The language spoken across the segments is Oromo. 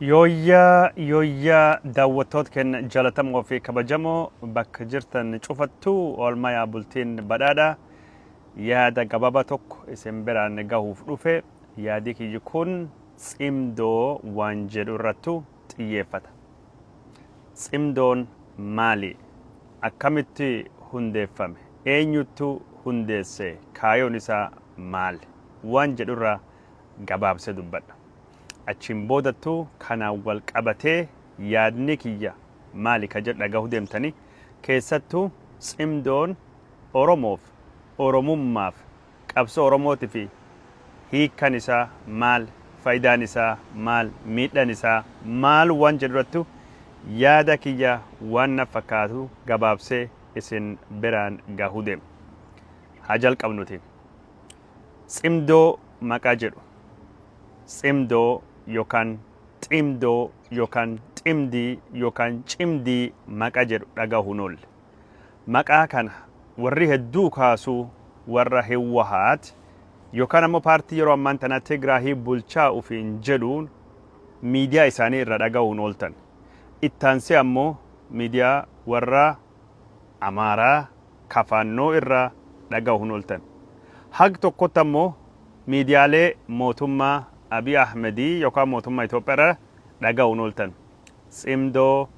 Yooyyaa yooyyaa daawwattoota keenya jaalatamoo fi kabajamoo bakka jirtan cufattuu oolmayaa bultiin badhaadha. Yaada gabaabaa tokko isin biraan gahuuf dhufe. Yaadi kiyyi kun tsimdoo waan jedhu irrattu xiyyeeffata. Tsimdoon maali? Akkamitti hundeeffame? Eenyuttu hundeesse? Kaayoon isaa maali? Waan jedhu irraa gabaabsee dubbadha. Achiin boodattuu kanaan wal qabatee yaadni kiyya maali ka jedhu dhagahuu deemtani. Keessattuu Tsimdoon Oromoof, Oromummaaf, qabsoo Oromootifi hiikkan isaa maal, fayidaan isaa maal, miidhan isaa maal waan jedhu irrattu yaada kiyya waan na fakkaatu gabaabsee isin biraan gahuu deema. Haa jalqabnuti. Tsimdoo maqaa jedhu Tsimdoo yokan Ximdoo yokan Ximdii yokan Cimdii maqa jedhu dhagahu hin oolle. Maqaa kana warri hedduu kaasu warra Hiwwahaat yokan ammoo paartii yeroo ammaan tanaa Tigraahii bulchaa ufiin jedhuun miidiyaa isaanii irra dhagahu hin ooltan. Ittaansee ammoo miidiyaa warra Amaaraa ka Faannoo irraa dhagahu hin ooltan. Hag tokkotti ammoo miidiyaalee mootummaa Abiy Ahmedii yookaan mootummaa Itoophiyaa irra dhagahu hin ooltan. Tsimdoo,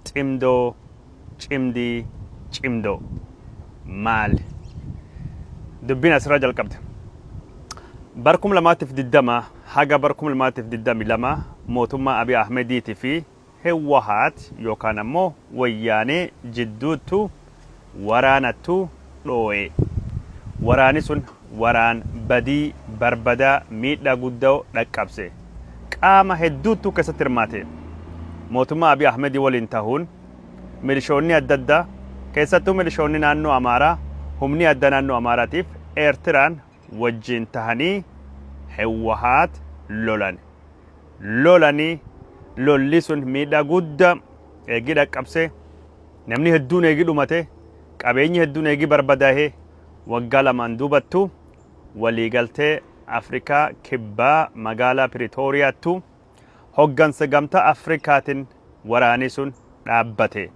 Ximdoo, Cimdii, Cimdoo. Maali? Dubbiin asirraa jalqabde. Bar 2020 haga bar 2022 mootummaa Abiy Ahmediitii fi Hewwahaat yookaan ammoo Wayyaanee jidduuttu waraanattu dhoo'e. Waraani sun waraan badii, barbadaa, miidhaa guddao dhaqqabse. Qaama hedduuttu keessatti hirmaate. Mootummaa Abiy Ahmedii waliin tahuun milishoonni adda addaa, keessattuu milishoonni naannoo Amaaraa, humni addaa naannoo Amaaraatiif Eertiraan wajjiin tahanii Hewwahaat lolan. Lolanii lolli sun miidhaa guddaa eegii dhaqqabsee, namni hedduun eegii dhumate, qabeenyi hedduun eegii barbadaahee, waggaa lamaan duubattu waliigaltee Afrikaa Kibbaa magaalaa Piritooriyaattu hoggansa Gamtaa Afrikaatin waraanii sun dhaabbate.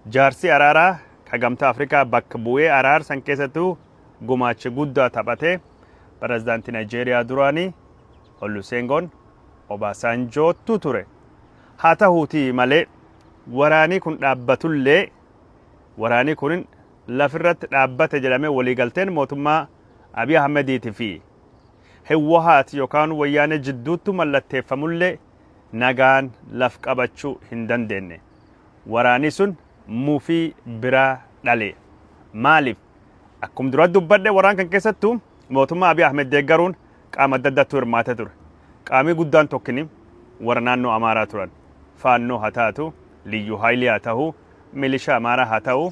Jaarsi araaraa ka Gamtaa Afrikaa bakka bu'ee araar san keessattuu gumaacha guddaa taphate pirezidaantii Naayijeeriyaa duraanii Olusegun Obasanjoottu ture. Haa tahuutii malee waraanii kun dhaabbatullee waraanii kun lafirratti dhaabbate jedhamee waliigalteen mootummaa Abiy Ahmediiti fi Hewwahaat yookaan Wayyaanee jidduuttu mallatteeffamullee nagaan laf qabachuu hin dandeenne. Waraanii sun mufii biraa dhale. Maaliif? Akkum dura dubbadhe waraan kan keessattuu mootummaa Abiy Ahmed deeggaruun qaama adda addaattu hirmaatee ture. Qaamii guddaan tokkini warra naannoo Amaaraa turan. Faannoo haa taatu, Liyyuu Haayilii haa tahu, milishaa Amaaraa haa ta'u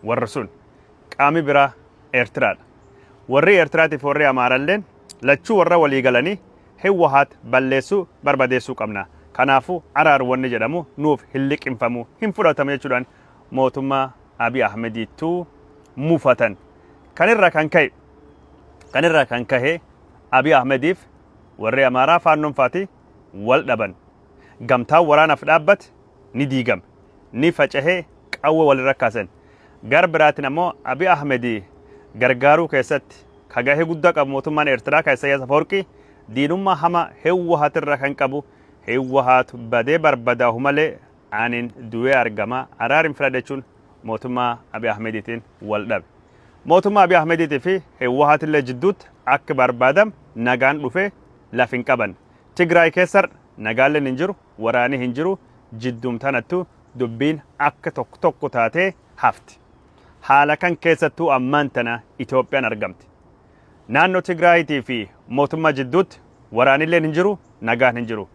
warra sun. Qaami biraa Eertiraadha. Warri Eertiraatiif warri Amaaralleen lachuu warra walii galanii Hiwwahaat balleessuu barbadeessuu qabna. Kanaafuu araar wanni jedhamu nuuf hin liqimfamu, hin fudhatamu jechuudhaan mootummaa Abiy Ahmediittuu mufatan. Kanirraa kan ka'e kanirraa kan kahe Abiy Ahmediif warri Amaaraa Faannoon faati wal dhaban. Gamtaan waraanaaf dhaabbate ni diigame. Ni facahee qawwee walirra kaasan. Gar biraatiin ammoo Abiy Ahmedi gargaaruu keessatti ka gahee guddaa qabu mootummaan Eertiraa ka Isaayyaas Afawarqii diinummaa hama Hewwahatirra kan qabu Hewwahaatu badee barbadaahu malee anin du'ee argama araar hin filadha jechuun mootummaa Abiy Ahmediitiin wal dhabe. Mootummaa Abiy Ahmediitii fi Hewwahaatillee jidduutti akka barbaadam nagaan dhufee laf hin qaban. Tigraay keessar nagaalleen hin jiru, waraanii hin jiru, jidduum tanattu dubbiin akka tokko tokko taatee hafti. Haala kan keessattuu ammaan tana Itoophiyaan argamti. Naannoo Tigraayitii fi mootummaa jidduutti waraanilleen hin jiru, nagaan hin jiru.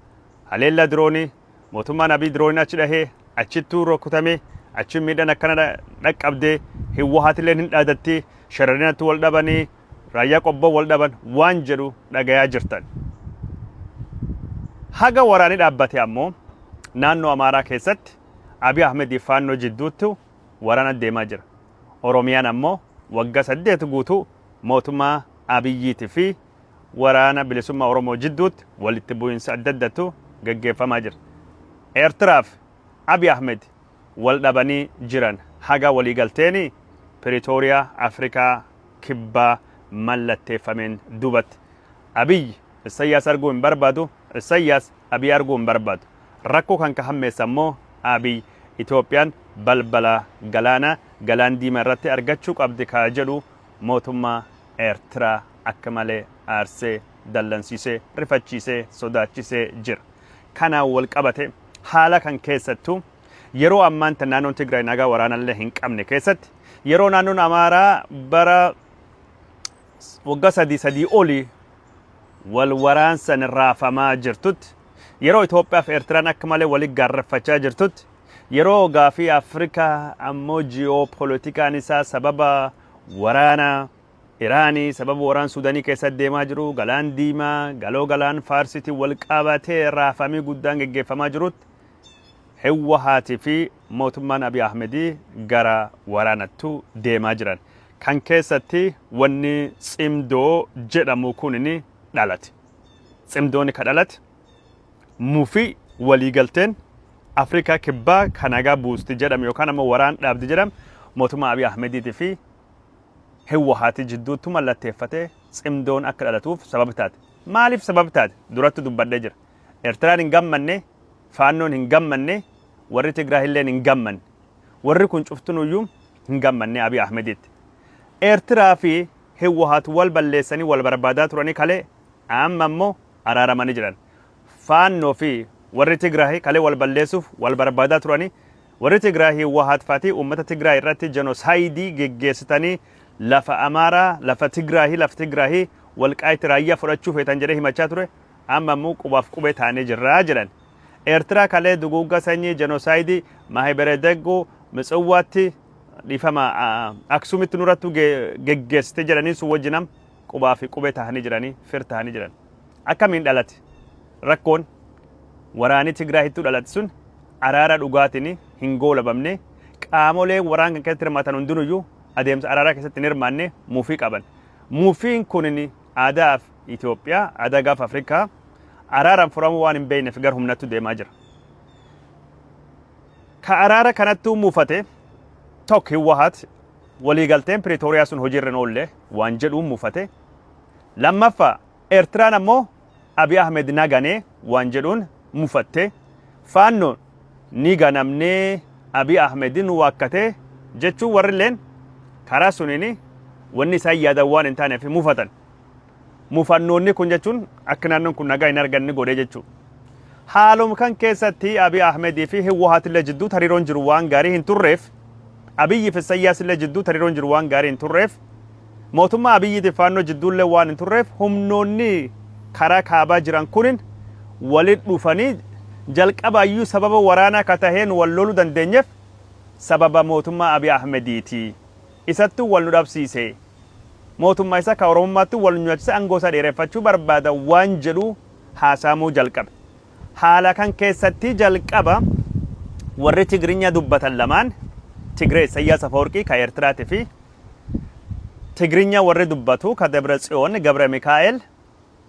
Haleellaa diroonii mootummaan Abiy dirooniin achi dhahee achittuu rukutamee achi miidhaan akkana dhaqqabdee Hiwwahaatilleen hin dhaadatti, Shararinatti wal dhabanii, Raayyaa Qobboo wal dhaban waan jedhu dhagayaa jirtan. Haga waraanii dhaabbate ammoo naannoo Amaaraa keessatti Abiy Ahmedii Faannoo jidduutti waraana deemaa jira. Oromiyaan ammoo waggaa 8 guutuu mootummaa Abiyyiitii fi waraana bilisummaa Oromoo jidduutti walitti bu'insa adda addatu gaggeeffamaa jira. Eertiraaf Abiy Ahmed wal dhabanii jiran haga waliigalteen Piritooriyaa Afrikaa Kibbaa mallatteeffameen duubatti. Abiy Isayyaas arguu hin barbaadu, Isayyaas Abiy arguu hin barbaadu. Rakkoo kan ka hammeesse ammoo Abiy Itoophiyaan balbala galaanaa Galaan Diimaa irratti argachuu qabdi ka jedhu mootummaa Eertiraa akka malee aarsee, dallansiisee, rifachiisee, sodaachisee jira. Kanaan wal qabate haala kan keessattuu yeroo ammaan tan naannoon Tigraay nagaa waraanallee hin qabne keessatti, yeroo naannoon Amaaraa bara waggaa 3 olii wal waraansan raafamaa jirtutti, yeroo Itoophiyaa fi Eertiraan akka malee walitti gaarreffachaa jirtutti, yeroo gaafii Afrikaa ammoo ji'oopolitikaan isaa sababa waraana Iraanii, sababa waraan Suudanii keessatti deemaa jiru, Galaan Diimaa, galoo Galaan Faarsiitiin wal qabatee raafamii guddaan geggeeffamaa jirutti, Hiwwahaatii fi mootummaan Abiy Ahmedii gara waraanattu deemaa jiran. Kan keessatti wanni Tsimdoo jedhamu kun ni dhalate. Tsimdooni ka dhalate mufii waliigalteen Afrikaa Kibbaa ka nagaa buusti jedhame yookaan ammoo waraan dhaabdi jedhame mootummaa Abiy Ahmediitii fi Hiwwahaatii jidduuttu mallatteeffate Tsimdoon akka dhalatuuf sababa taate. Maaliif sababa taate? Duratti dubbadhee jira. Eertiraan hin gammanne, Faannoon hin gammanne, warri Tigraay illeen hin gammanne. Warri kun cuftunuyyuu hin gammanne Abiy Ahmeditti. Eertiraa fi Hiwwahaat wal balleessanii wal barbaadaa turanii kalee amma immoo araaramanii jiran. Faannoo fi warri Tigraay kalee wal balleessuuf wal barbaadaa turanii, warri Tigraay Hiwwahaat faatii uummata Tigraay irratti jenosaayidii geggeessitanii lafa Amaaraa, lafa Tigraahii, lafa Tigraahii Walqaayit Raayyaa fudhachuu feetan jedhee himachaa ture. Amma immoo qubaaf qubee taanee jirra jedhan. Eertiraa kalee duguugga sanyii jenosaayidii Maahibere Degguu Mitsawwaatti, dhiifama, Aksuumitti nurrattu geggeessite jedhanii sun wajjinam qubaa fi qubee tahanii jiranii, fir tahanii jiran. Akkamiin dhalate? Rakkoon waraanii Tigraahittuu dhalate sun araara dhugaatiin hin goolabamne, qaamolee waraan kan keessatti hirmaatan hundinuyyuu adeemsa araaraa keessatti hin hirmaanne, mufii qaban. Mufiin kunin aadaa Itoophiyaa, aadaa gaafa Afrikaa araaraan furamuu waan hin beekneef gara humnattu deemaa jira. Ka araara kanattuu mufate tokko Hiwwahaat, waliigalteen Piriitooriyaa sun hojiirra hin oolle waan jedhuun mufate. Lammaffaa, Eertiraan ammoo Abiy Ahmed naganee waan jedhuun mufatte. Faannoon ni ganamnee, Abiy Ahmed nu waakkatee jechuun warri illeen karaa suniin wanni isaan yaadan waan hin taaneef mufatan. Mufannoonni kun jechuun akka naannoon kun nagaa hin arganne godhee jechuudha. Haaluma kan keessatti Abiy Ahmedii fi Hiwwahaat illee jidduu hariiroon jiru waan gaarii hin turreef, Abiyyi fi Isayyaas illee jidduu hariiroon jiru waan gaarii hin turreef, mootummaa Abiyyiitiif Faannoo jidduu illee waan hin turreef, humnoonni karaa kaabaa jiran kunin walitti dhufanii jalqabaayyuu sababa waraanaa ka taheen wal loluu dandeenyeef sababa mootummaa Abiy Ahmediiti. Isattuu wal nu dhabsiise. Mootummaa isaa ka Oromummaattuu wal nyaachise, aangoo isaa dheereffachuu barbaada waan jedhu haasaamuu jalqabe. Haala kan keessatti jalqaba warri Tigirinya dubbatan lamaan, Tigree Isayyaas Afawarqii ka Eertiraatii fi Tigirinya warri dubbatu ka Dabra Tsiyoon Gabra Mikaa'el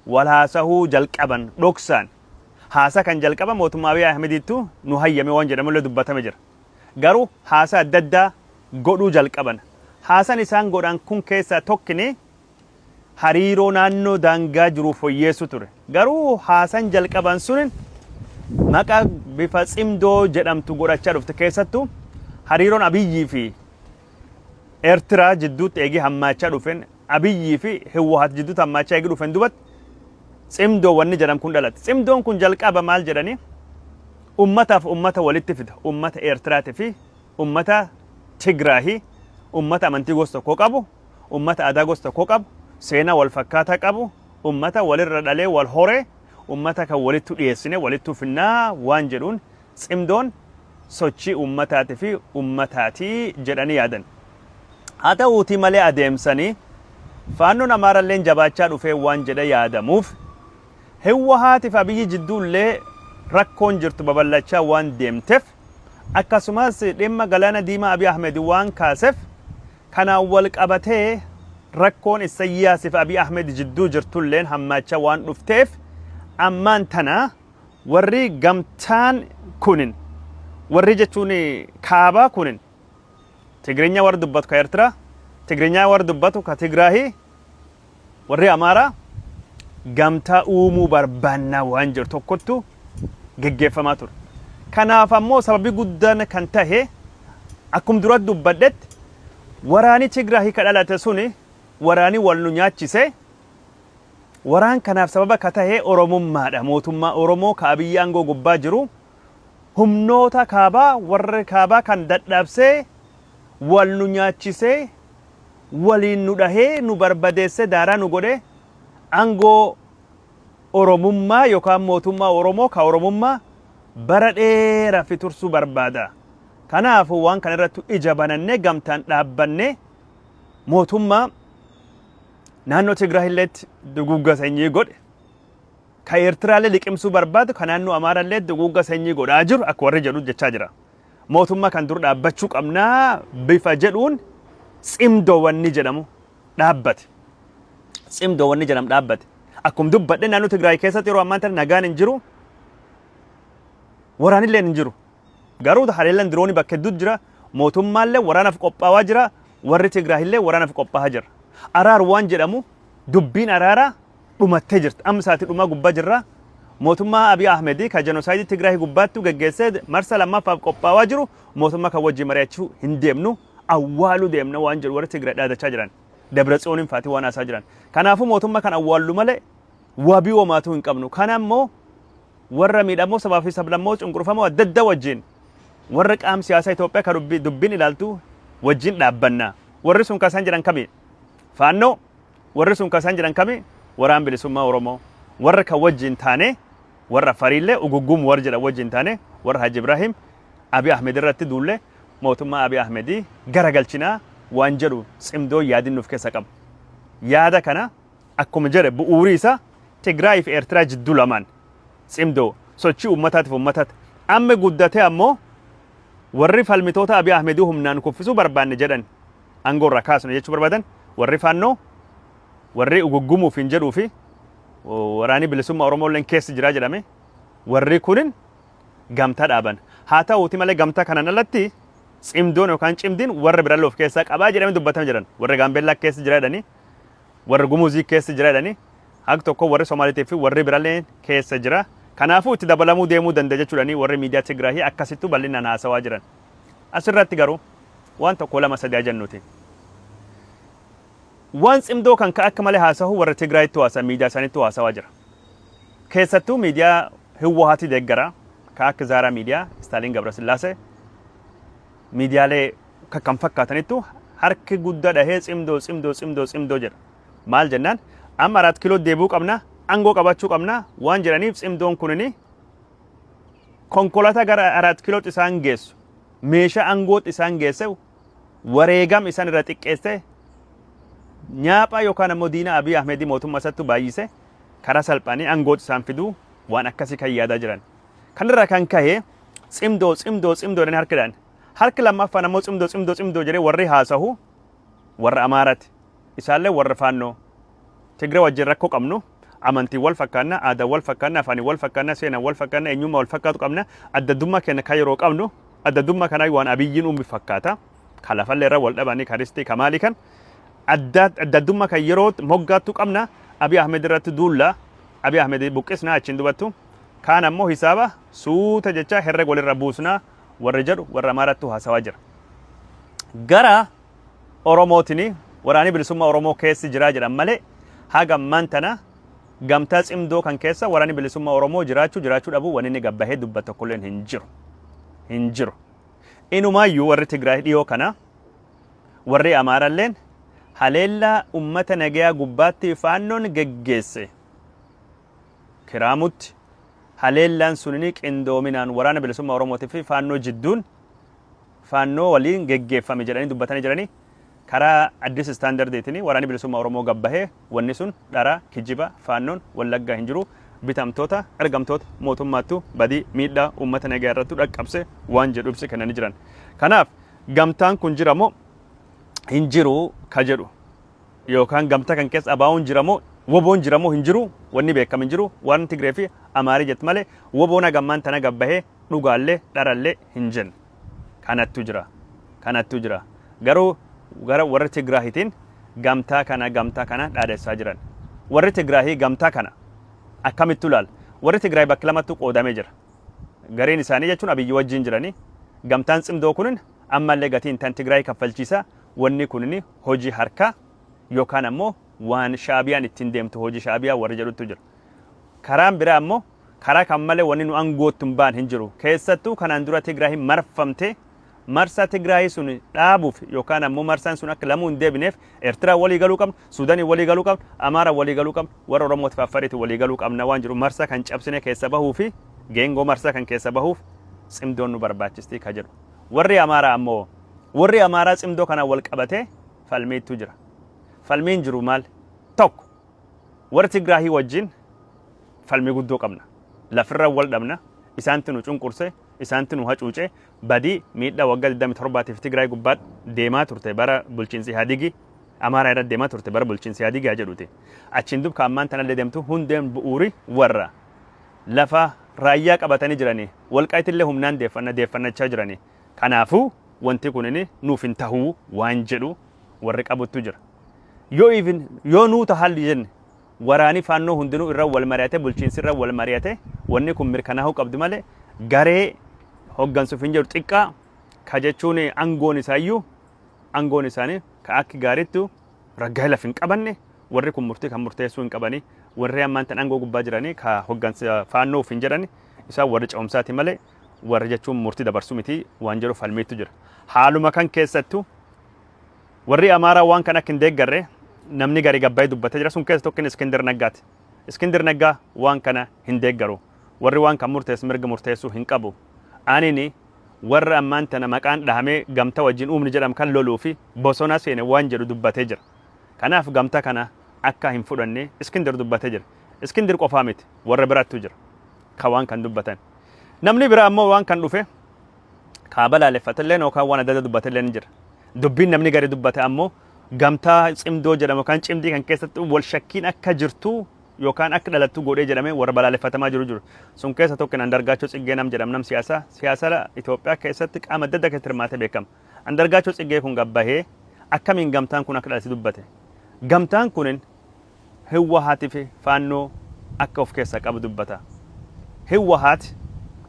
wal haasahuu jalqaban dhoksaan. Haasaa kan jalqaba mootummaa Abiy Ahmediittu nu hayyame waan jedhamullee dubbatame jira. Garuu haasaa adda addaa godhuu jalqaban. Haasaan isaan godhan kun keessaa tokkini hariiroo naannoo daangaa jiru foyyeessu ture. Garuu haasaan jalqaban sun maqaa bifa Tsimdoo jedhamtu godhachaa dhufte. Keessattuu hariiroon Abiyyii fi Eertiraa jidduutti eegee hammaachaa dhufen, Abiyyii fi Hiwwahat jidduutti hammaachaa eegee dhufen dubatti Tsimdoo wanni jedhamu kun dhalate. Tsimdoon kun jalqaba maal jedhanii, ummataaf ummata walitti fida. Ummata Eertiraatii fi ummata Tigraahii, ummata amantii gosa tokko qabu, ummata aadaa gosa tokko qabu, seenaa wal fakkaataa qabu, ummata walirra dhalee wal horee, ummata kan walittu dhiyeessine walittu finnaa waan jedhuun Tsimdoon sochii ummataatii fi ummataatii jedhanii yaadan. Haa ta'uutii malee adeemsanii Faannoon Amaaralleen jabaachaa dhufee waan jedhee yaadamuuf, Hiwwahaatiif Abiyyi jidduullee rakkoon jirtu babal'achaa waan deemteef, akkasumas dhimma Galaana Diimaa Abiy Ahmed waan kaasef, kanaan wal qabatee rakkoon Issayyaasiif Abiy Ahmed jidduu jirtulleen hammaachaa waan dhufteef, ammaan tana warri gamtaan kunin warri jechuun kaabaa kunin Tigirinya warri dubbatu ka Eertiraa, Tigirinya warri dubbatu ka Tigraahii, warri Amaaraa gamtaa uumuu barbaannaa waan jiru tokkottu geggeeffamaa ture. Kanaaf ammoo sababii guddaan kan tahe akkum duratti dubbadhetti waraani Tigraahii ka dhalate suni waraani wal nu nyaachise. Waraan kanaaf sababa ka tahe Oromummaadha. Mootummaa Oromoo ka Abiyyi aangoo gubbaa jiru humnoota kaabaa warra kaabaa kan dadhabsee wal nu nyaachisee waliin nu dhahee nu barbadeessee daaraa nu godhe aangoo Oromummaa yookaan mootummaa Oromoo ka Oromummaa bara dheeraa fi tursuu barbaada. Kanaafuu waan kana irratti ija banannee gamtaan dhaabbannee mootummaa naannoo Tigraay illeetti duguugga sanyii godhe ka Eertiraallee liqimsuu barbaadu ka naannoo Amaaraallee duguugga sanyii godhaa jiru akka warri jedhu jechaa jira. Mootummaa kan dur dhaabbachuu qabnaa bifa jedhuun tsimdoo wanni jedhamu dhaabbate. Tsimdoo wanni jedhamu dhaabbate. Akkuma dubbadhe naannoo Tigraay keessatti yeroo ammaan tana nagaan hin jiru. Waraanillee hin jiru. Garuu haleellaan diroonii bakka hedduutu jira. Mootummaallee waraanaaf qophaa'aa jira. Warri Tigraayillee waraanaaf qophaa'aa jira. Araar waan jedhamu dubbiin araaraa dhumattee jirti. Amma sa'aatii dhumaa gubbaa jirra. Mootummaa Abiy Ahmed ka jenosaayidii Tigraay gubbaattu geggeessee marsa lammaffaaf qophaa'aa jiru mootummaa kan wajjin mari'achuu hin deemnu awwaaluu deemna waan jedhu warri Tigraay dhaadachaa jiran. Dabra Tsiyooniin faatii waan haasaa jiran. Kanaafuu mootummaa kan awwaallu malee wabii homaatuu hin qabnu. Kana immoo warra miidhamoo sabaa fi sablammoo cunqurfamoo adda addaa wajjin warra qaam siyaasaa Itoophiyaa ka dubbiin ilaaltu wajjin dhaabbanna. Warri sun kan isaan jedhan kami? Faannoo. Warri sun kan isaan jedhan kami? Waraan Bilisummaa Oromoo. Warra kan wajjin taane warra Afariillee uguggum warra jedhan wajjin taane warra Haji Ibrahim Abiy Ahmed irratti duulle mootummaa Abiy Ahmedii garagalchinaa waan jedhu tsimdoo yaadin nuuf keessa qaba. Yaada kana akkuma jedhe bu'uurii isaa Tigraay fi Eertiraa jidduu lamaan tsimdoo sochii uummataatiif uummatatti amma guddatee ammoo warri falmitoota Abiy Ahmedii humnaan kuffisuu barbaanne jedhan aangoo irraa kaasne jechuu barbaadan warri Faannoo warri uguggumuuf hin jedhuu fi waraanii bilisummaa Oromoo illeen keessa jiraa jedhame warri kunin gamtaa dhaaban. Haa ta'uuti malee gamtaa kanaan alatti tsimdoon yookaan cimdiin warra birallee of keessaa qabaa jedhamee dubbatama jedhan. Warri Gaambeellaa keessa jira jedhanii, warri Gumuzii keessa jira jedhanii, hag tokko warri Somaaliitii fi warri birallee keessa jira. Kanaafuu itti dabalamuu deemuu danda'a jechuudhanii warri miidiyaa Tigraahii akkasittuu bal'inaan haasawaa jiran. Asirratti garuu waan tokko lama sadii ajannuti. Waan tsimdoo kan ka akka malee haasahu warra Tigraayittu haasa'a miidiyaa isaaniittu haasawaa jira. Keessattuu miidiyaa Hiwwahaati deeggara ka akka Zaaraa miidiyaa Istaaliin Gabrasillaasee miidiyaalee kan fakkaatanittu harki guddaa dhahee tsimdoo tsimdoo tsimdoo tsimdoo jedha. Maal jennaan amma 4 kiiloo deebi'uu qabna aangoo qabachuu qabna waan jedhaniif tsimdoon kunini konkolaataa gara 4 kiilootti isaan geessu meeshaa aangootti isaan geesse wareegam isaan irra xiqqeesse nyaaphaa yookaan ammoo diina Abiy Ahmedii mootummaa isattu baay'ise karaa salphaanii aangootti isaan fiduu waan akkasii kan yaadaa jiran. Kanarraa kan ka'e tsimdoo tsimdoo tsimdoo jedhanii harkidhaan. Harki lammaffaan ammoo tsimdoo tsimdoo tsimdoo jedhee warri haasahu warra Amaaraati. Isaallee warra Faannoo. Tigree wajjin rakkoo qabnu amantiin wal fakkaanna, aadaan wal fakkaanna, afaaniin wal fakkaanna, seenaan wal fakkaanna, eenyummaa wal fakkaatu qabna. Addaddummaa keenya kan yeroo qabnu addaddummaa kanaa waan Abiyyiin uume fakkaata. Ka lafallee irra wal dhabanii ka ristii ka maalii kan addaddummaa kan yeroo moggaattu qabna. Abiy Ahmed irratti duulla. Abiy Ahmed buqqisna achiin dubattu. Kaan ammoo hisaaba suuta jecha herrega walirra buusna warri jedhu warra Amaarattu haasawaa jira. Gara Oromootiin waraanii bilisummaa Oromoo keessi jiraa jedhan malee haga ammaan tana gamtaa tsimdoo kan keessa waraanni bilisummaa Oromoo jiraachuu jiraachuu dhabuu wanni inni gabbahee dubbatu tokkolleen hin jiru. Hin jiru. Inumaayyuu warri Tigraay dhiyoo kana warri Amaaralleen haleellaa ummata nagayaa gubbaatti faannoon geggeesse Kiraamutti haleellaan sunini qindoominaan waraana bilisummaa Oromootii fi faannoo jidduun faannoo waliin geggeeffame jedhanii dubbatanii jiranii karaa Addis Standardiitiin waraanni bilisummaa Oromoo gabbahee wanni sun dhara kijiba faannoon Wallaggaa hin jiru bitamtoota ergamtoota mootummaattu badii miidhaa uummata nagaa irrattu dhaqqabse waan jedhu ibsi kennanii jiran. Kanaaf gamtaan kun jira moo hin jiru ka jedhu yookaan gamtaa kan keessa abaa'uun jira moo Woboon jira moo hin jiru wanni beekamu hin jiru, waan Tigree fi Amaarii jettu malee woboon hagammaan tana gabbahee dhugaallee dharallee hin jenne. Kanattu jira. Kanattu jira. Garuu gara warra Tigraahitiin gamtaa kana dhaadessaa jiran. Warri Tigraahii gamtaa kana akkamittu ilaala? Warri Tigraay bakka lamattu qoodamee jira. Gareen isaanii jechuun Abiyyi wajjin jiranii, gamtaan cimdoo kunin ammallee gatiin tan Tigraay kaffalchiisa, wanni kunin hojii harkaa yookaan ammoo waan Shaabiyaan ittiin deemtu, hojii Shaabiyaa warri jedhutu jira. Karaan biraa ammoo karaa kan malee wanni nu aangootti hin baan hin jiru. Keessattuu kanaan dura Tigraay marfamtee, marsaa Tigraay sun dhaabuuf yookaan ammoo marsaan sun akka lamuu hin deebineef Eertiraa walii galuu qabna, Suudaanii walii galuu qabna, Amaaraa walii galuu qabna, warra Oromootiif Affariitti walii galuu qabna waan jiru, marsaa kan cabsine keessa bahuu fi geengoo marsaa kan keessa bahuuf cimdoon nu barbaachisti ka jedhu. Warri Amaaraa ammoo, warri Amaaraa cimdoo kanaan wal qabatee falmiitu jira. Falmiin jiru maal? Tokko, warri Tigraahii wajjin falmii guddoo qabna. Lafirra wal dhabna. Isaanti nu cunqurse, isaanti nu hacuuce, badii miidhaa waggaa 27tiif Tigraay gubbaa deemaa turte bara bulchiinsi Ihaadigi, Amaaraa irra deemaa turte bara bulchiinsi Ihaadigi haa jedhuti. Achiin dubka ammaan tanallee deemtu hundeen bu'uuri warra lafa raayyaa qabatanii jiranii, Walqaayitillee humnaan deeffanna deeffannachaa jiranii. Kanaafuu wanti kunin nuuf hin tahuu waan jedhu warri qabuttu jira. Yoo even yoo nuu tahalli jenne, waraanii Faannoo hundinuu irra wal mari'ate, bulchiinsi irra wal mari'ate, wanni kun mirkanaa'uu qabdi malee garee hoggansuuf hin jedhu xiqqaa ka jechuun aangoon isaayyuu, aangoon isaanii ka akka gaariittu raggaa lafa hin qabanne, warri kun murtii kan murteessuu hin qabanii. Warri ammaan tan aangoo gubbaa jiranii ka hoggansa Faannoo of hin jedhani, isaan warri ce'umsaati malee warri jechuun murtii dabarsuu miti waan jedhu falmiitu jira. Haaluma kan keessattuu warri Amaaraa waan kan akka hin deeggarre namni gari gabbaa'ee dubbatee jira. Sun keessa tokko Iskindir Naggaati. Iskindir Naggaa waan kana hin deeggaru. Warri waan kan murteessu mirga murteessuu hin qabu. Anini warra ammaan tana maqaan dhahamee gamta wajjin uumni jedham kan loluu fi bosona seene waan jedhu dubbatee jira. Kanaaf gamta kana akka hin fudhanne Iskindir dubbatee jira. Iskindir qofaa miti, warra biraattu jira ka waan kan dubbatan. Namni biraa ammoo waan kan dhufe kaaba laaleffatallee yookaan waan adda addaa dubbatellee ni jira. Dubbiin namni gari dubbate ammoo gamtaa cimdoo jedhamu kan cimdii kan keessatti wal shakkiin akka jirtu yookaan akka dhalattu godhee jedhamee warra balaaleffatamaa jiru jiru. Sun keessa tokko Andargaachoo Tsiggee nam jedhamu, nam siyaasaa siyaasa Itoophiyaa keessatti qaama adda addaa keessatti hirmaatee beekama. Andargaachoo Tsiggee kun gabbahee akkamiin gamtaan kun akka dhalate dubbate. Gamtaan kunin Hiwwahaatii fi Faannoo akka of keessaa qabu dubbata. Hiwwahaat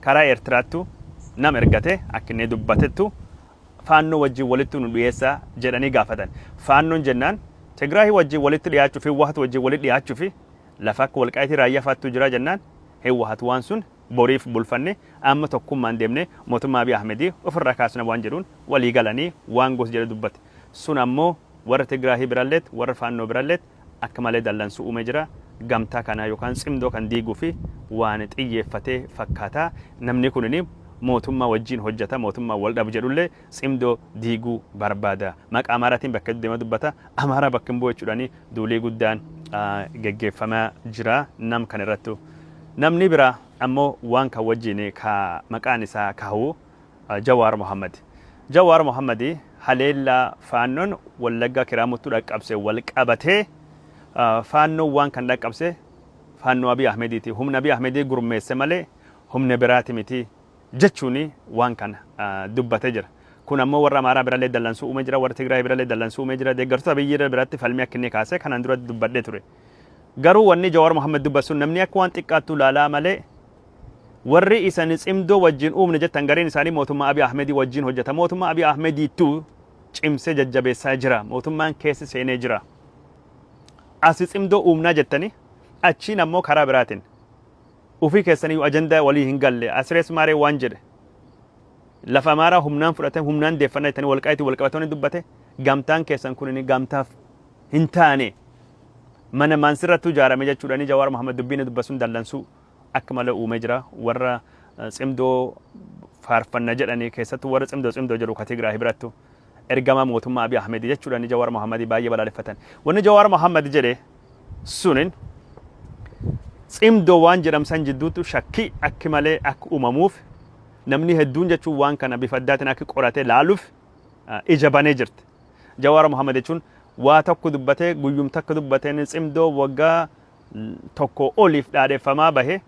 karaa Eertiraattu nam ergate, akka inni dubbatettu Faannoo wajjin walitti nu dhiyeessaa jedhanii gaafatan. Faannoon jennaan Tigraahii wajjin walitti dhiyaachuuf, Hiwwahat wajjin walitti dhiyaachuuf lafa akka Walqaayitii Raayyaa fa'aattu jira jennaan, Hiwwahat waan sun boriif bulfanne, amma tokkummaan deemne mootummaa Abiy Ahmedii ofirraa kaasna waan jedhuun walii galanii waan gosa jedhe dubbate. Sun ammoo warra Tigraahii biralleet warra Faannoo biralleet akka malee dallansuu uumee jira. Gamtaa kana yookaan cimdoo kan diiguu fi waan xiyyeeffatee fakkaata. Namni kunini mootummaa wajjin hojjeta, mootummaa wal dhabu jedhullee cimdoo diiguu barbaada. Maqaa Amaaraatiin bakka hedduu deema dubbata. Amaaraa bakka hin bu'u jechuudhaani duulii guddaan geggeeffamaa jira nam kan irrattu. Namni biraa ammoo waan kan wajjin ka maqaan isaa kahu Jawaar Mohammad. Jawaar Mohammad haleellaa Faannoon Wallaggaa Kiraamuttuu dhaqqabse wal qabatee, Faannoon waan kan dhaqqabse Faannoo Abiy Ahmediiti. Humna Abiy Ahmedii gurmeesse malee humna biraati miti jechuun waan kana dubbatee jira. Kun ammoo warra Amaaraa birallee dallansuu uumee jira, warra Tigraay birallee dallansuu uumee jira. Deeggartoota Abiyyi biratti falmii akka inni kaase kanaan dura dubbadhee ture. Garuu wanni Jawaar Mohammad dubbatu sun namni akka waan xiqqaattuu laalaa malee, warri isani cimdoo wajjin uumne jettan gareen isaanii mootummaa Abiy Ahmedii wajjin hojjeta. Mootummaa Abiy Ahmediitu cimsee jajjabeessaa jira. Mootummaan keessa seenee jira. Asi cimdoo uumnaa jettanii achiin ammoo karaa biraatiin ofii keessanii ajandaa walii hin galle, Asirees Maaree waan jedhe, lafa Amaaraa humnaan fudhate humnaan deeffannaa jettanii Walqaayitii wal qabatanii dubbate, gamtaan keessan kun gamtaaf hin taane, mana maansirrattuu ijaarame jechuudhaani Jawaar Mohammad dubbiin dubbasuun dallansuu akka malee uumee jira. Warra cimdoo faarfanna jedhanii, keessattuu warra cimdoo cimdoo jedhu ka Tigraay birattu ergamaa mootummaa Abiy Ahmed jechuudhaan Jawaar Mohammad baay'ee balaaleffatan. Wanni Jawaar Mohammad jedhe sunin cimdoo waan jedhamsan jidduutti shakkii akki malee akka uumamuuf, namni hedduun jechuun waan kana bifa addaatiin akka qoratee laaluuf ija banee jirti. Jawaar Mohammad jechuun Waa tokko dubbatee, guyyum takka dubbateen Tsimdoo waggaa tokko oliif dhaadheffamaa bahe,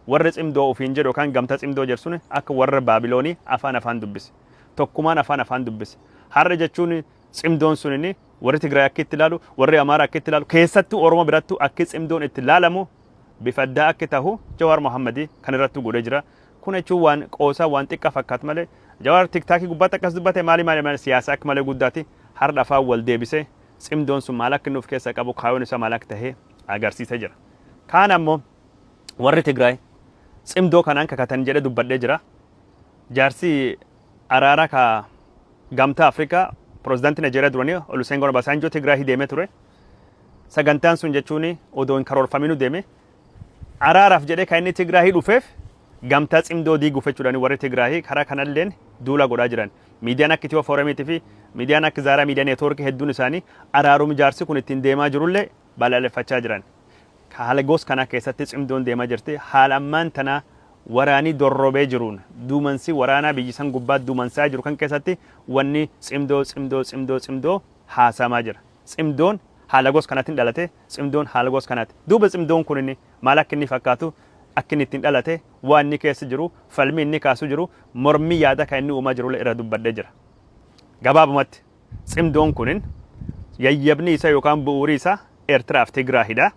warri Tsimdoo ofiin jedhu yookaan gamtaa Tsimdoo jedhu sun akka warra Baabiloonii afaan afaan dubbise. Tokkumaan afaan afaan dubbise. Har'a jechuun Tsimdoon sun warri Tigraay akka itti ilaalu, warri Amaaraa akka itti ilaalu, keessattuu Oromoo birattuu akki Tsimdoon itti ilaalamu bifa addaa akka tahu Jawaar Mohammadii kan irrattuu godhee jira. Kun jechuun waan qoosaa, waan xiqqaa fakkaatu malee, Jawaar TikTokii gubbaatti akkas dubbate, maali maali maali, siyaasa akka malee guddaati. Har'a afaan wal deebisee Tsimdoon sun maal akka inni of keessaa qabu, kaayoon isaa maal akka tahe agarsiisee jira. Kaan ammoo warri Tigraay Tsimdoo kanaan kakatan jedhee dubbadhee jira. Jaarsi araaraa ka Gamtaa Afrikaa, pirezidaantii Naayijeeriyaa duranii Olusegun Obasanjo Tigraay deemee ture. Sagantaan sun jechuun odoo hin karoorfaminuu deeme. Araaraaf jedhee kan inni Tigraay dhufeef gamtaa Tsimdoo diiguuf jechuudhaan warri Tigraay karaa kanalleen duula godhaa jiran. Miidiyaan akka Itiyoo Foorumiitii fi miidiyaan akka Zaaraa Miidiyaa Neetwoorkii hedduun isaanii araaruma jaarsi kun ittiin deemaa jirullee balaaleffachaa jiran. Haala gos kanaa keessatti Tsimdoon deemaa jirti. Haala ammaan tanaa waraanii dorrobee jiruun, duumansi waraanaa biyyi san gubbaa duumansaa jiru kan keessatti wanni Tsimdoo, Tsimdoo, Tsimdoo, Tsimdoo haasamaa jira. Tsimdoon haala gos kanaatiin dhalate, Tsimdoon haala gos kanaati. Duuba Tsimdoon kun inni maal akka inni fakkaatu, akka inni ittiin dhalate, waan inni keessa jiru, falmii inni kaasu jiru, mormii yaada kan inni uumaa jiru irra dubbadhee jira. Gabaabumatti Tsimdoon kunin yayyabni isaa yookaan bu'uuri isaa Eertiraaf Tigraahidha.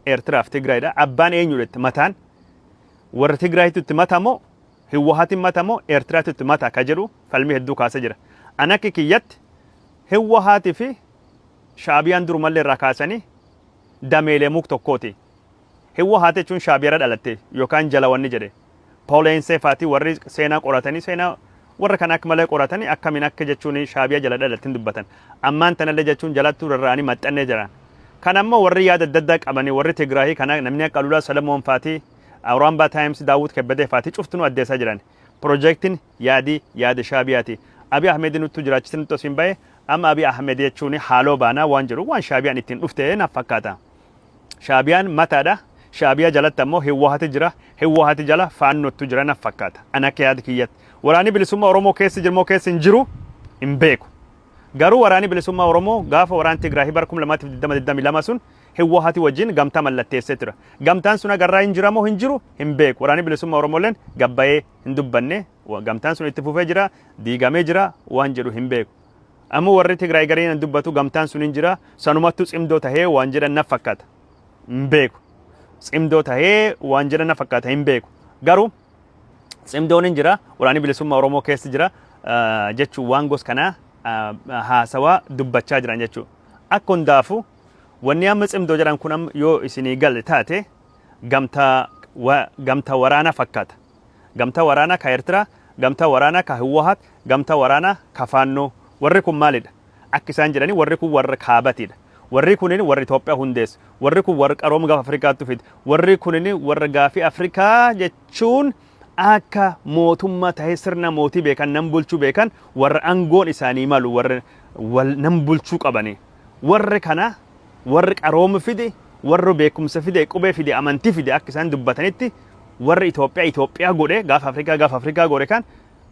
Eertiraaf Tigraahidha. Abbaan eenyudha itti mataan? Warra Tigraahitu itti matamoo, Hiwwahaatiin matamoo, Eertiraatu itti mata ka jedhu falmii hedduu kaasee jira. An akka kiyyatti Hiwwahaatii fi Shaabiyaan durumallee irraa kaasanii dameelee muk tokkooti. Hiwwahaat jechuun Shaabiyarra dhalatte yookaan jala wanni jedhe. Paul faatii warri seenaa qoratanii, seenaa warra kana akka malee qoratanii, akkamiin akka jechuun Shaabiyaa jala dhalattiin dubbatan. Ammaan tanallee jechuun jalattuu rarra'anii maxxannee jiran. Kan ammoo warri yaada adda addaa qabanii, warri Tigraahii kana, namni akka Alulaa Salamoon faatii, Awuraambaa Taayims Daawwit Kebbedee faatii cuftunuu addeessaa jiran. Piroojeektiin yaadii yaada Shaabiyaati. Abiy Ahmed nuttu jiraachise, nutti osiin bahe, amma Abiy Ahmed jechuun haaloo baanaa waan jiru waan Shaabiyaan ittiin dhufte naaf fakkaata. Shaabiyaan mataadha. Shaabiyaa jalatti ammoo Hiwwaahati jira. Hiwwaahati jala Faannottu jira naaf fakkaata. Ani akka yaada kiyyatti. Waraanni Bilisummaa Oromoo keessa jirmoo keessa hin jiru hin beeku. Garuu Waraanni Bilisummaa Oromoo gaafa waraan Tigraahii bara 2022 sun Hiwwaahati wajjin gamtaa mallatteessee ture. Gamtaan sun agarraa hin jiramoo hin jiru hin beeku. Waraanni Bilisummaa Oromooleen gabbayee hin dubbanne. Gamtaan sun itti fufee jira, diigamee jira waan jedhu hin beeku. Ammoo warri Tigraay gariin dubbatu gamtaan sun hin jira, sanumattu Tsimdoo tahee waan jedhan na fakkaata. Hin beeku. Tsimdoo tahee waan jedhan na fakkaata, hin beeku. Garuu Tsimdoon hin jira, Waraanni Bilisummaa Oromoo keessa jira jechuun waan gos kanaa haasawaa dubbachaa jiran jechuudha. Akka hundaafuu wanni amma Tsimdoo jedhan kun amma yoo isinii galle taate gamtaa waraanaa fakkaata. Gamtaa waraanaa ka Eertiraa, gamtaa waraanaa ka Hiwwahaat, gamtaa waraanaa ka Faannoo. Warri kun maalidha? Akka isaan jedhanii warri kun warra kaabatiidha. Warri kunin warra Itoophiyaa hundeesse. Warri kun warra qarooma gaafa Afrikaatti fide. Warri kunin warra gaafii Afrikaa jechuun akka mootummaa tahee sirna mootii beekan, nam bulchuu beekan, warra aangoon isaanii malu, warra wal nam bulchuu qabani. Warri kana warri qarooma fide, warri beekumsa fide, qubee fide, amantii fide, akka isaan dubbatanitti warri Itoophiyaa Itoophiyaa godhe, gaafa Afrikaa gaafa Afrikaa godhe, kan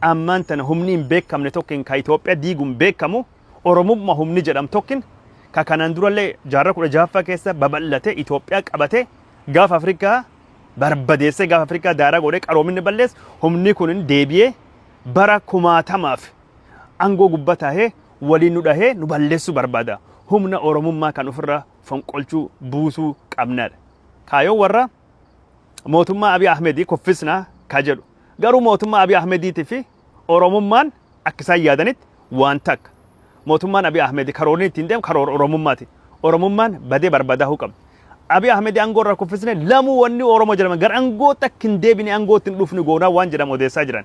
ammaan tana humni hin beekamne tokkin ka Itoophiyaa diiguun beekamu, Oromummaa humni jedhamu tokkin ka kanaan durallee jaarraa 16ffaa keessa babal'ate, Itoophiyaa qabate, gaafa Afrikaa barbadeessee, gaafa Afrikaa daaraa godhee qaroominni balleesse, humni kun deebi'ee bara kumaatamaaf aangoo gubbaa taa'ee waliin nu dhahee nu balleessuu barbaada. Humna Oromummaa kan ofirraa fonqolchuu buusuu qabnaadha. Kaayoon warra mootummaa Abiy Ahmedii kuffisnaa ka jedhu. Garuu mootummaa Abiy Ahmediitii fi Oromummaan akka isaan yaadanitti waan takka. Mootummaan Abiy Ahmed karoorni ittiin deemu karoora Oromummaati. Oromummaan badee barbadaahuu qabdi. Abiy Ahmed aangoo irraa kuffisne lamuu wanni Oromoo jedhama gara aangootti akka hin deebine, aangootti hin dhufne goonaa waan jedhamu odeessaa jiran.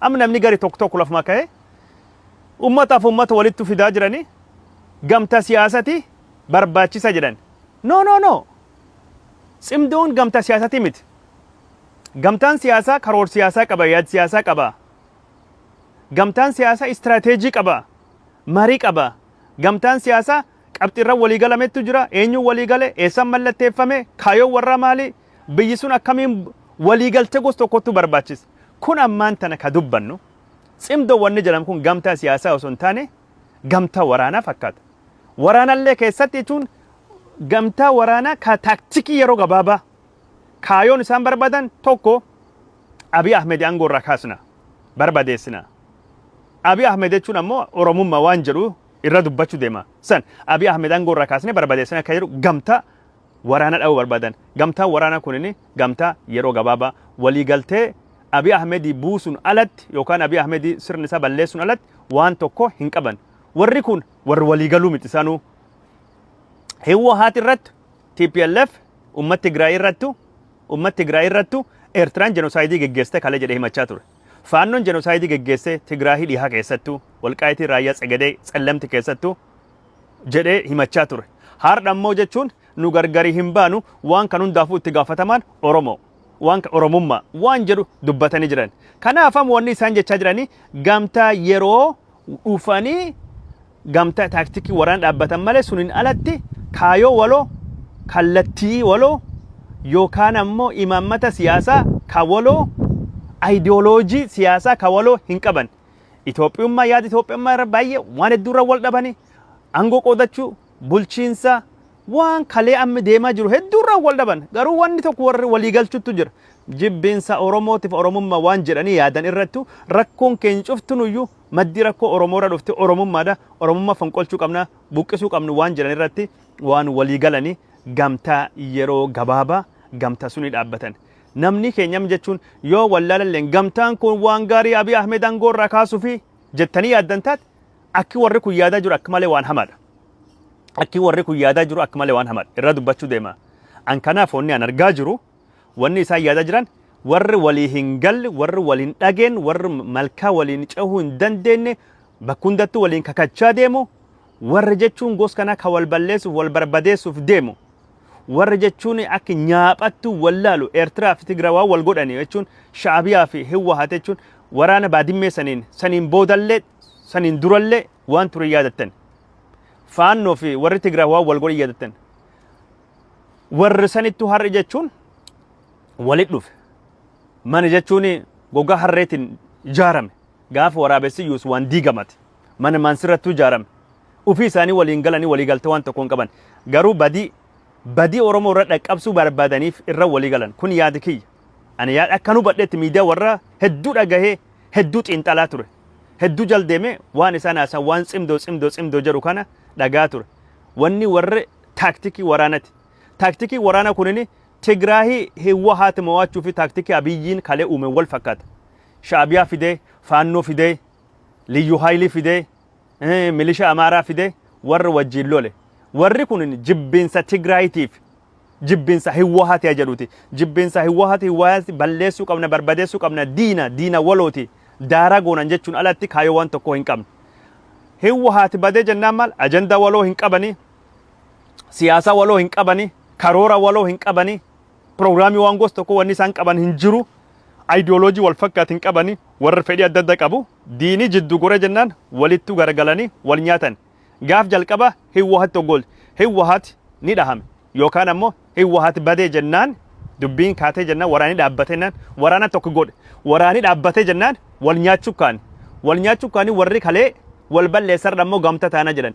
Amma namni gari tokko tokko lafuma ka'ee ummataaf ummata walitti fidaa jiranii gamtaa siyaasati barbaachisa jedhan. No, no, no. Tsimdoon gamtaa siyaasati miti. Gamtaan siyaasaa karoor siyaasaa qaba, yaad siyaasaa qaba. Gamtaan siyaasaa istiraateejii qaba, marii qaba. Gamtaan siyaasaa qabxiirra walii galametu jira. Eenyuun walii gale, eessaan mallatteeffame, kaayoon warraa maali, biyyi sun akkamiin walii galtee gosa tokkottu barbaachisa. Kun ammaan tana ka dubbannu Tsimdoo wanni jedhamu kun gamtaa siyaasaa osoo hin taane gamtaa waraanaa fakkaata. Waraanallee keessatti jechuun gamtaa waraanaa ka taaktikii yeroo gabaabaa kaayoon isaan barbaadan tokko, Abiy Ahmed aangoo irraa kaasna, barbadeessina. Abiy Ahmed jechuun ammoo Oromummaa waan jedhu irra dubbachuu deema. San Abiy Ahmed aangoo irraa kaasnee barbadeessina akka jedhu gamtaa waraana dha'uu barbaadan. Gamtaan waraanaa kunin gamtaa yeroo gabaabaa waliigaltee Abiy Ahmed buusuun alatti yookaan Abiy Ahmed sirni isaa balleessuun alatti waan tokko hin qaban. Warri kun warri waliigaluu miti isaanuu. Hiwwahaat irratti, TPLF uummata Tigraay irrattu, uummata Tigraay irrattu Eertiraan jenosaayidii geggeessite kalee jedhee himachaa ture. Faannoon jenosaayidii geggeesse Tigraahii dhihaa keessattuu, Walqaayitii, Raayyaa, Tsegadee, Tsellemti keessattuu jedhee himachaa ture. Har'a ammoo jechuun nu gargari hin baanu, waan kan hundaafuu itti gaafatamaan Oromoo. Waan Oromummaa waan jedhu dubbatanii jiran. Kanaaf amma wanni isaan jechaa jiranii gamtaa yeroo dhufanii gamtaa taaktikii waraana dhaabbatan malee suniin alatti kaayoo waloo, kallattii waloo yookaan ammoo imaammata siyaasaa ka waloo, ayidiyooloojii siyaasaa ka waloo hin qaban. Itoophiyummaa, yaada Itoophiyummaa irra baay'ee waan hedduu irra wal dhabanii, aangoo qoodachuu, bulchiinsa, waan kalee amma deemaa jiru hedduu irra wal dhaban. Garuu wanni tokko warri walii galchuttu jira. Jibbiinsa Oromootiif Oromummaa waan jedhanii yaadan irrattu rakkoon keenya cuftunuyyuu maddii rakkoo Oromoo irra dhufte Oromummaadha. Oromummaa fonqolchuu qabna, buqqisuu qabnu waan jedhan irratti waan walii galanii gamtaa yeroo gabaabaa gamtaa suni dhaabbatan. Namni keenyam jechuun yoo wallaalalleen gamtaan kun waan gaarii Abiy Ahmed aangoo irraa kaasuu fi jettanii yaaddan taate, akki warri kun yaadaa jiru akka malee waan hamaadha. Akki warri kun yaadaa jiru akka malee waan hamaadha. Irra dubbachuu deema. An kanaaf wanni an argaa jiru, wanni isaan yaadaa jiran, warri walii hin galle, warri waliin dhageen, warri malkaa waliin cehuu hin dandeenye, bakka hundattuu waliin kakachaa deemu, warri jechuun gos kanaa ka wal balleessuuf wal barbadeessuuf deemu, warri jechuun akka nyaaphattuu wallaalu Eertiraa fi Tigraay waan wal godhani jechuun Shaabiyaa fi Hiwwahat jechuun waraana Baadimmee saniin boodallee saniin durallee waan ture yaadattan. Faannoo fi warri Tigraay waan wal godhan yaadattan. Warri sanittuu har'i jechuun walit dhufe. Mana jechuun gogaa harreetiin ijaarame. Gaafa waraabessi yuus waan diigamate. Mana maansirrattuu ijaarame. Ufii isaanii waliin galanii walii galtee waan tokko hin qaban. Garuu badii Oromoo irra dhaqqabsuu barbaadaniif irra walii galan. Kun yaada kiyya. Ani yaada akkan hubadhetti miidiyaa warra hedduu dhagahee, hedduu xiinxalaa ture. Hedduu jal deemee waan isaan haasan, waan Tsimdoo Tsimdoo Tsimdoo jedhu kana dhagaa ture. Wanni warri taaktikii waraanati. Taaktikii waraana kunini Tigraahii Hiwwahaati mo'achuu fi taaktikii Abiyyiin kalee uume wal fakkaata. Shaabiyaa fidee, Faannoo fidee, Liyyuu Haayilii fidee, milisha Amaaraa fidee warra wajjin lole. Warri kun jibbiinsa Tigraayitiif jibbiinsa Hiwwahaati jedhuti. Jibbiinsa Hiwwahaati, Hiwwahaati balleessuu qabna, barbadeessuu qabna, diina walooti. Daaraa goonan jechuun alatti kaayoo waan tokko hin qabne. Hiwwahaati badee jennaan maal ajandaa waloo hin qabanii, siyaasa waloo hin qabanii, karoora waloo hin qabanii, piroogiraamii waan gosa tokko wanni isaan qaban hin jiru, ayidiyooloojii wal fakkaatu hin qabanii, warri fedhii adda addaa qabu, diinii jidduu goree jennaan walittuu garagalanii wal nyaatan. Gaaf jalqaba Hiwwahat toggol Hiwwahat ni dhahame yookaan ammoo Hiwwahat badee jennaan, dubbiin kaatee jennaan, waraanni dhaabbatee jennaan, waraana tokko godhe, waraanni dhaabbatee jennaan wal nyaachuu kaani. Wal nyaachuu kaani, warri kalee wal balleessarra ammoo gamta taana jedhan.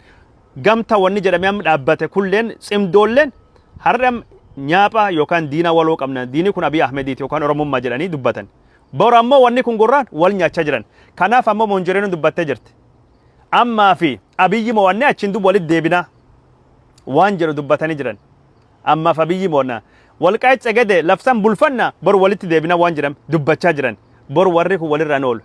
Gamta wanni jedhamee amma dhaabbate kulleen, Tsimdoolleen har'a nyaapha yookaan diina waloo qabna, diinni kun Abiy Ahmediiti yookaan Oromummaa jedhanii dubbatan. Boru ammoo wanni kun gurraan wal nyaachaa jiran. Kanaaf ammoo Moonjereenoon dubbattee jirti. Ammaa fi Abiyyi mo'annee achiin duuba walitti deebinaa waan jedhu dubbatanii jiran. Ammaaf Abiyyi mo'annaa. Walqaayit Tsegede lafsan bulfanna, boru walitti deebinaa waan jedham dubbachaa jiran. Boru warri kun walirraan oolu.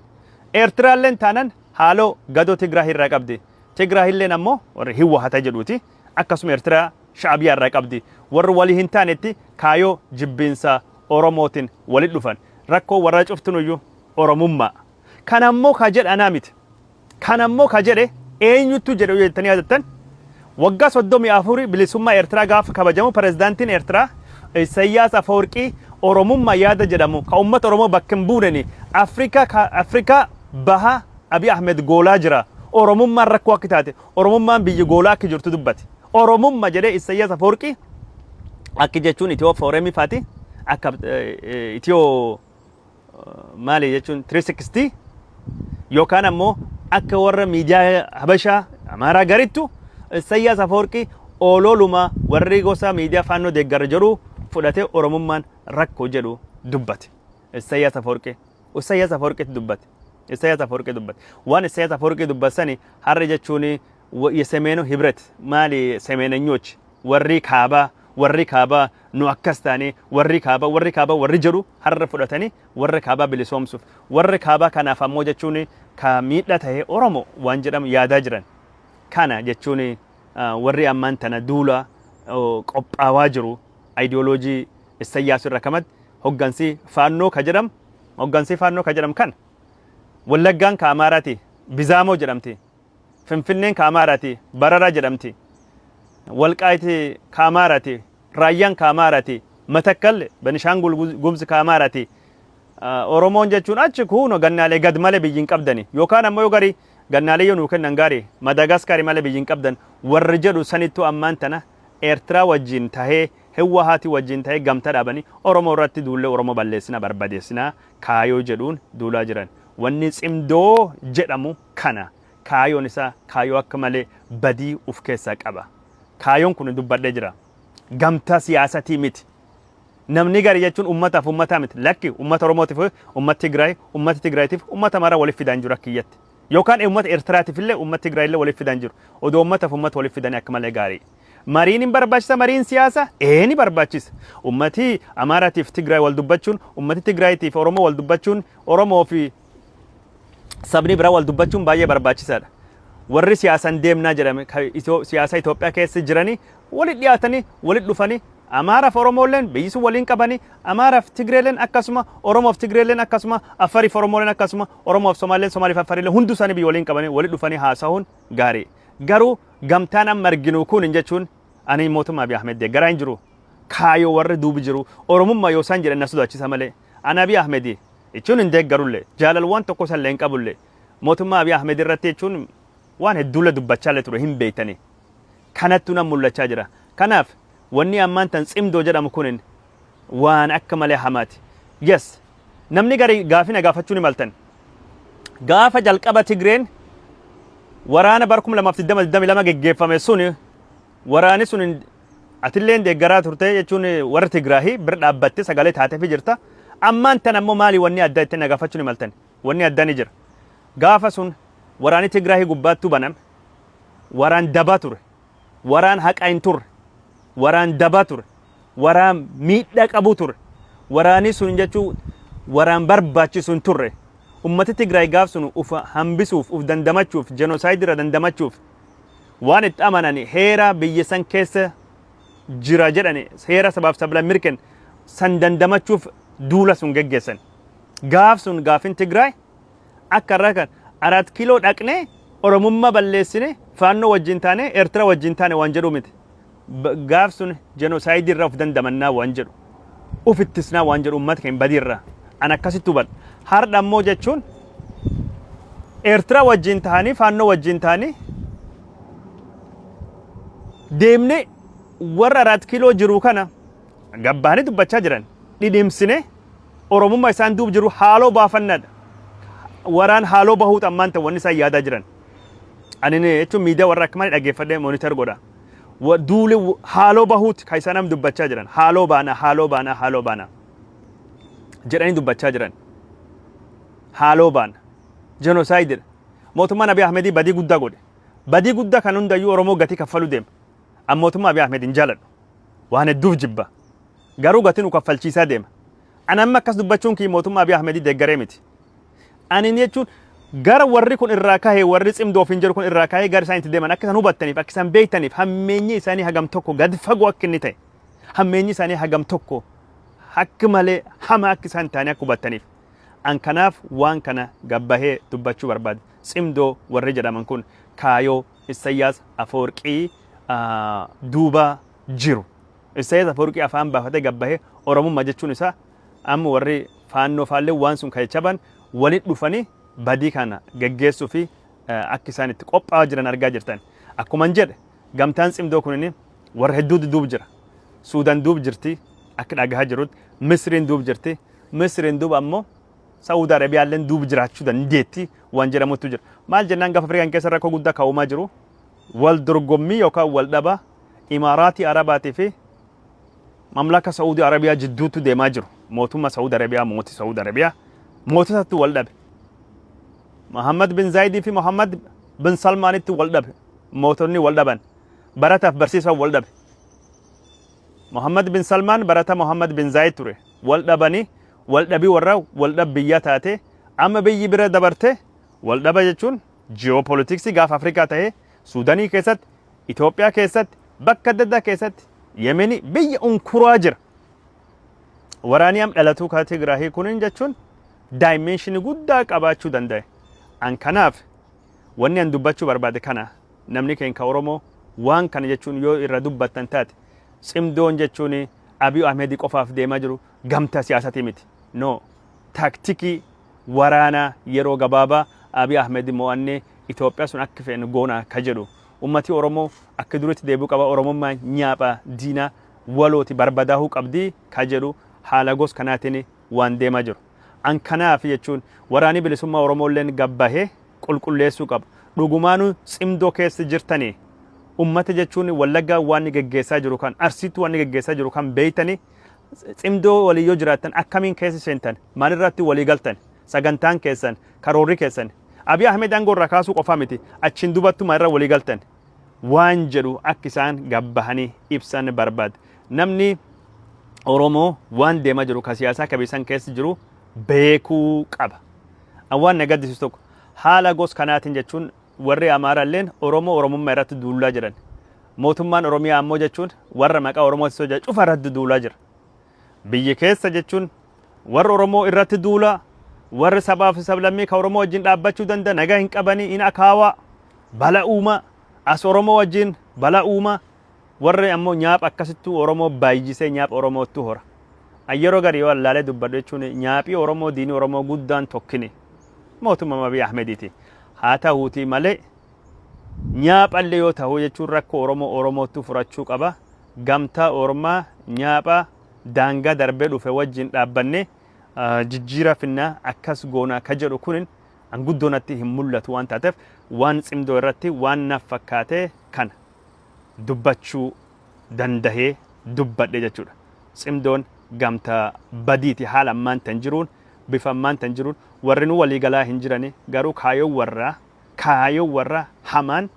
Eertiraalleen taanan haaloo gadoo Tigraay irraa qabdi. Tigraahilleen ammoo warri Hiwwahata jedhuuti. Akkasuma Eertiraa Shaabiyaa irraa qabdi. Warri walii hin taanetti kaayoo jibbiinsa Oromootiin walit dhufan. Rakkoo warra cuftunuyyuu Oromummaa. Kana ammoo ka jedhe anaa miti. Kana ammoo ka jedhe eenyuttu jedhe jettanii yaadattan, waggaa 34 bilisummaa Eertiraa gaafa kabajamu pirezidaantiin Eertiraa Isayyaas Afawarqii Oromummaa yaada jedhamu ka uummata Oromoo bakka hin buuneni Afrikaa baha Abiy Ahmed goolaa jira. Oromummaan rakkoo akka taate, Oromummaan biyyi goolaa akka jirtu dubbate. Oromummaa jedhee Isayyaas Afawarqii akki jechuun Itiyoo Fooremii faati akka Itiyoo maali jechuun 360 yookaan ammoo akka warra miidiyaa Habashaa Amaaraa garittu Isayyaas Afawarqii oololuma warri gosa miidiyaa Faannoo deeggarra jedhu fudhatee Oromummaan rakkoo jedhu dubbate. Isayyaas Afawarqii. Isayyaas Afawarqiitti dubbate. Isayyaas Afawarqii dubbate. Waan Isayyaas Afawarqii dubbatsani har'a jechuun የሰሜኑ ህብረት maali ሰሜነኞች warri kaabaa, warri kaabaa nu akkas taane, warri kaabaa, warri kaabaa warri jedhu har'a fudhatanii warra kaabaa bilisoomsuuf, warri kaabaa kanaaf ammoo jechuun ka miidha ta'e Oromo waan jedhamu yaadaa jiran. Kana jechuun warri ammaan tana duula qophaawaa jiru ayidiyooloojii Isayyaas irra kamatti hoggansi Faannoo ka jedhamu, hoggansi Faannoo ka jedhamu kan Wallaggaan ka Amaaraati Bizaamoo jedhamti. Finfinneen ka Amaaraati Bararaa jedhamti. Walqaayiti ka Amaaraati, Raayyaan ka Amaaraati, Matakkal Benishaangul Gumuz ka Amaaraati. Oromoon jechuun achi kuuno gannaalee gad malee biyyi hin qabdani, yookaan ammoo yoo garii gannaalee yoo nuu kennan gaarii, Madagaskari malee biyyi hin qabdan warri jedhu sanittu ammaan tana Eertiraa wajjin tahee, Hiwwahaati wajjin tahee gamta dhaabanii Oromoo irratti duullee Oromoo balleessinaa barbadeessinaa kaayoo jedhuun duulaa jiran. Wanni Tsimdoo jedhamu kana. Kaayoon isaa kaayoo akka malee badii uf keessaa qaba. Kaayoon kun dubbadhee jira. Gamtaa siyaasatii miti. Namni gari jechuun ummataaf ummataa miti. Lakki, ummata Oromootiif, ummata Tigraay, ummata Tigraayitiif ummata Amaaraa waliif fidaan jiru akka kiyyatti. Yookaan ummata Eertiraatiif illee ummata Tigraay illee waliif fidaan jiru. Odoo ummataaf ummata waliif fidanii akka malee gaarii. Mariin hin barbaachisa, mariin siyaasa? Ee, ni barbaachisa. Ummati Amaaraatiif Tigraay wal dubbachuun, ummati Tigraayitiif Oromoo wal dubbachuun, Oromoo fi sabni biraa wal dubbachuun baay'ee barbaachisaadha. Warri siyaasan deemnaa jedhame siyaasa Itoophiyaa keessa jiranii walitti dhiyaatanii walitti dhufanii, Amaaraaf Oromoolleen biyyi sun waliin qabanii, Amaaraaf Tigreeleen akkasuma, Oromoof Tigreeleen akkasuma, Affariif Oromooleen akkasuma, Oromoof Somaaleen, Somaaliif Affariileen hundi isaanii biyya waliin qabanii walitti dhufanii haasa'uun gaarii. Garuu gamtaan amma arginu kun jechuun ani mootummaa Abiy Ahmed deeggaraa hin jiru. Kaayoo warri duubi jiru Oromummaa yoo isaan jedhan na sodaachisa malee ani Abiy Ahmed jechuun hin deeggarullee, jaalal waan tokko isallee hin qabullee. Mootummaa Abiy Ahmed irratti jechuun waan hedduullee dubbachaallee ture hin beektanii. Kanattu nan mul'achaa jira. Kanaaf wanni ammaan tan Tsimdoo jedhamu kunin waan akka malee hamaati. Yes. Namni gari gaafii na gaafachuu ni maltan. Gaafa jalqaba Tigreen waraana bara 2022 geggeeffame sun, waraani sun atilleen deeggaraa turte jechuun warra Tigraahii bira dhaabbattee sagalee taateefii jirta. Ammaan tan ammoo maali wanni addaa ittiin na gaafachuu ni maltan? Wanni addaa ni jira. Gaafa sun waraanni Tigraahii gubbaattuu baname waraan dabaa ture. Waraan haqa hin turre. Waraan dabaa ture. Waraan miidhaa qabu ture. Waraanni sun jechuun waraan barbaachisu hin turre. Ummati Tigraay gaaf sun uf hambisuuf, uf dandamachuuf, jenosaayidii irra dandamachuuf waan itti amanan, heera biyya san keessa jira jedhani, heera sabaaf sablammii mirken san dandamachuuf duula sun geggeessan. Gaaf sun gaafin Tigraay akka irraa kan Araat Kiiloo dhaqnee Oromummaa balleessine, Faannoo wajjin taane, Eertiraa wajjin taane waan jedhu miti. Gaaf sun jenosaayidii irraa of dandamannaa waan jedhu, uf ittisnaa waan jedhu, uummata keenya badii irraa. An akkasitti hubadha. Har'a ammoo jechuun Eertiraa wajjin ta'anii, Faannoo wajjin ta'anii deemnee warra Araat Kiiloo jiru kana gabbaanii dubbachaa jiran dhidhimsine Oromummaa isaan duub jiru haaloo baafannadha. Waraan haaloo bahuutu ammaan ta'u wanni isaan yaadaa jiran. Ani jechuun miidiyaa warra akka malee dhaggeeffadhee monitor godha. Duuli haaloo bahuuti kan isaan amma dubbachaa jiran. Haaloo baana, haaloo baana, haaloo baana jedhanii dubbachaa jiran. Haaloo baana. Jenosaayididha. Mootummaan Abiy Ahmedii badii guddaa godhe. Badii guddaa kan hundayyuu Oromoo gatii kaffaluu deema. An mootummaa Abiy Ahmed hin jaaladhu. Waan hedduuf jibba. Garuu gatii nu kaffalchiisaa deema. Ani amma akkas dubbachuun kiyya mootummaa Abiy Ahmedii deeggaree miti. Ani jechuun gara warri kun irraa kahee, warri Tsimdoo ofiin jedhu kun irraa kahee gara isaan itti deeman akka isaan hubattaniif, akka isaan beektaniif, hammeenyi isaanii hagam tokko gad fagoo akka inni ta'e, hammeenyi isaanii hagam tokko akka malee hama akka isaan ta'anii akka hubattaniif. An kanaaf waan kana gabbahee dubbachuu barbaade. Tsimdoo warri jedhaman kun kaayoo Isayyaas Afawarqii duuba jiru. Isayyaas Afawarqii afaan baafatee gabbahee Oromummaa jechuun isaa amma warri Faannoo faallee waan sun kajachaban walitti dhufanii badii kana geggeessuu fi akka isaan itti qophaa'aa jiran argaa jirtan. Akkuman jedhe, gamtaan Tsimdoo kunini warra hedduutu duub jira. Suudaan duub jirti akka dhagahaa jirutti, Misriin duub jirti. Misriin duuba ammoo Saa'ud Arabiyaalleen duub jiraachuu dandeetti waan jedhamutu jira. Maal jennaan, gaafa Afrikaan keessa rakkoo guddaa kaa'umaa jiru. Wal dorgommii yookaan wal dhaba Imaaraatii Arabaatii fi Mamlaka Saudi Arabiyaa jidduutti deemaa jiru. Mootummaa Saudi Arabiyaa, mootii Saudi Arabiyaa moototatti wal dhabe. Muhammad bin Zaayidii fi Muhammad bin Salmaanitti wal dhabe. Mootonni wal dhaban. Barataaf barsiisaan wal dhabe. Muhammad bin Salmaan barata Muhammad bin Zaayid ture. Wal dhabanii wal dhabii warra wal dhab biyyaa taate amma biyyi bira dabarte. Wal dhaba jechuun ji'oopolitiksii gaafa Afrikaa ta'ee Suudanii keessatti, Itoophiyaa keessatti, bakka adda addaa keessatti, Yemenii biyya unkuraa jira. Waraanii am dhalatuu ka Tigraahii kunin jechuun dimension guddaa qabaachuu danda'e. An kanaaf wanni an dubbachuu barbaade kana, namni keenya ka Oromoo waan kana jechuun yoo irra dubbattan taate, Tsimdoon jechuun Abiy Ahmed qofaaf deemaa jiru gamtaa siyaasatii miti. No, taaktikii waraanaa yeroo gabaabaa Abiy Ahmed mo'annee Itoophiyaa sun akka feenu goona ka jedhu. Ummati Oromoo akka duritti deebi'uu qaba. Oromummaan nyaapha diinaa walooti barbadaahuu qabdi ka jedhu haala gos kanaatiin waan deemaa jiru. An kanaaf jechuun waraanii bilisummaa Oromoolleen gabbahee qulqulleessuu qaba. Dhugumaanuu Tsimdoo keessa jirtanii, ummata jechuun Wallaggaa waan inni geggeessaa jiru kan, Arsiitti waan inni geggeessaa jiru kan beeytanii, Tsimdoo walii yoo jiraattan akkamiin keessa seentan? Maalirratti walii galtan? Sagantaan keessan, karoorri keessan Abiy Ahmed aangoo irraa kaasuu qofaa miti, achiin dubattu maalirra walii galtan waan jedhu akka isaan gabbahanii ibsan barbaade. Namni Oromoo waan deemaa jiru ka siyaasaa kabiisan keessa jiru beekuu qaba. An waan na gaddisiisu tokko, haala gos kanaatiin jechuun warri Amaaraalleen Oromoo Oromummaa irratti duulaa jiran. Mootummaan Oromiyaa ammoo jechuun warra maqaa Oromootti soja cufa irratti duulaa jira. Biyyi keessa jechuun warra Oromoo irratti duulaa, warri sabaa fi sablammii ka Oromoo wajjin dhaabbachuu danda'a nagaa hin qabanii in akaawaa bala uumaa, as Oromoo wajjin bala uumaa, warri ammoo nyaapha akkasittuu Oromoo baay'isee nyaapha Oromoottuu hora. An yeroo gari yoo allaalee dubbadhu jechuun nyaaphii Oromoo, diinii Oromoo guddaan tokkini mootummaa Abiy Ahmediiti. Haa ta'uutii malee nyaaphallee yoo ta'u jechuun rakkoo Oromoo Oromoottuu furachuu qaba. Gamtaa Ormaa nyaapha daangaa darbee dhufe wajjin dhaabbannee jijjiira finnaa, akkas goonaa ka jedhu kunin an guddoo natti hin mul'atu waan taateef, waan Tsimdoo irratti waan naaf fakkaatee kana dubbachuu dandahee dubbadhe jechuudha. Tsimdoon gamtaa badiiti haala ammaan tan jiruun, bifa ammaan tan jiruun warri nu walii galaa hin jirani, garuu kaayoon warra hamaan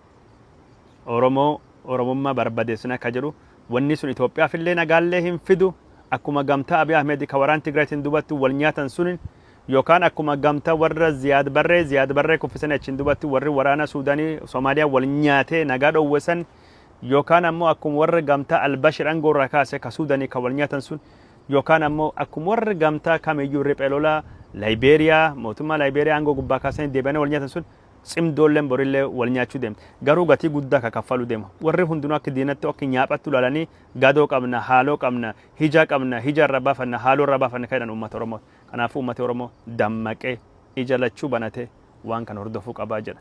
Oromoo Oromummaa barbadeessina ka jedhu, wanni sun Itoophiyaaf illee nagaallee hin fidu. Akkuma gamtaa Abiy Ahmed ka waraan Tigraayitiin dubatti wal nyaatan sunin, yookaan akkuma gamtaa warra Ziyaad Barree, Ziyaad Barree kuffisanii achiin dubatti warri waraana Suudaanii Somaaliyaa wal nyaatee nagaa dhoowwe san, yookaan ammoo akkuma warra gamtaa Albashir aangoo irraa kaase ka Suudaanii ka wal nyaatan sun, yookaan ammoo akkuma warri gamtaa kamiyyuu riphee lolaa Laayibeeriyaa, mootummaa Laayibeeriyaa aangoo gubbaa kaasanii deebi'anii wal nyaatan sun, Tsimdoolleen borillee wal nyaachuu deemti. Garuu gatii guddaa ka kaffaluu deema. Warri hundinuu akka diinatti, akka nyaaphattu ilaalanii gadoo qabna, haaloo qabna, hijaa qabna, hijaa irraa baafanna, haaloo irraa baafanna kan jedhan uummata Oromoo. Kanaafuu uummati Oromoo dammaqee ija lachuu banatee waan kana hordofuu qabaa jedha.